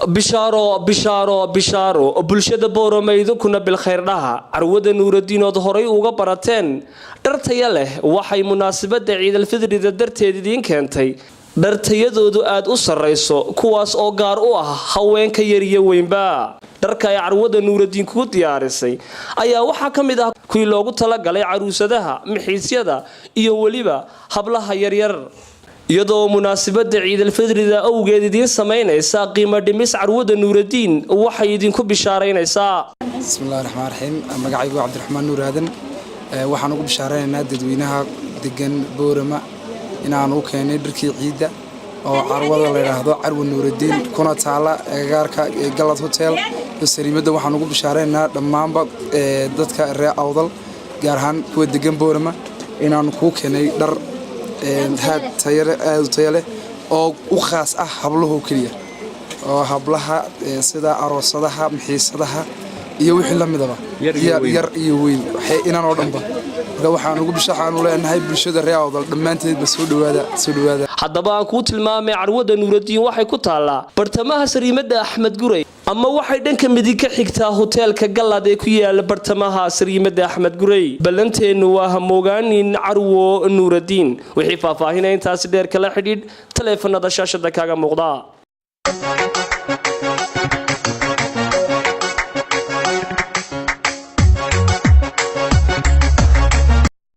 Bishaaro, bishaaro, bishaaro, bulshada Boorama, idinkuna bilkhayrdhaha. Carwada Nuuradiin ood horay uga barateen dhar taya leh waxay munaasabada Ciidalfidrida darteed idiin keentay dhar tayadoodu aad u sarrayso, kuwaas oo gaar u ah haweenka yar iyo weynba. Dharka ay carwada Nuuradiin kugu diyaarisay ayaa waxaa ka mid ah kuwii loogu talagalay caruusadaha, mixiisyada iyo weliba hablaha yaryar. Iyadoo munaasabada Ciidalfidrida awgeed idiin samaynaysa qiimo dhimis, carwada Nuuradiin waxay idinku bishaaraynaysaa. Bismillahi raxmaan raxiim. Magacaygu waa Cabdiraxmaan Nuur Aadan. Waxaan ugu bishaaraynaynaa dadweynaha degan Boorama inaan u keenay dharkii ciidda oo carwada la yidhaahdo Carwa Nuuradiin, kuna taala agagaarka Galad Hotel iyo sariimadda. Waxaan ugu bishaaraynaynaa dhammaanba dadka reer Awdal, gaar ahaan kuwa degan Boorama, inaanu kuu keenay dhar haad tayale, aada u taya leh, oo u khaas ah habluhu keliya, oo hablaha sida aroosadaha, mixiisadaha iyo wixii la midaba, yar iyo weyn, inan oo dhanba. Marka waxaan ugu bishaxaanu leenahay bulshada reer Awdal dhammaanteedba, soo dhawaada, soo dhawaada. Haddaba aan kuu tilmaamay, carwada Nuuradiin waxay ku taallaa bartamaha sariimada Axmed Guray, ama waxay dhanka midig ka xigtaa hoteelka Gallad ee ku yaala bartamaha sariimada Axmed Guray. Ballanteennu waa hamoogaanin Carwo Nuuradiin. Wixii faahfaahinaya intaasi dheer kala xidhiidh taleefanada shaashada kaaga muuqda.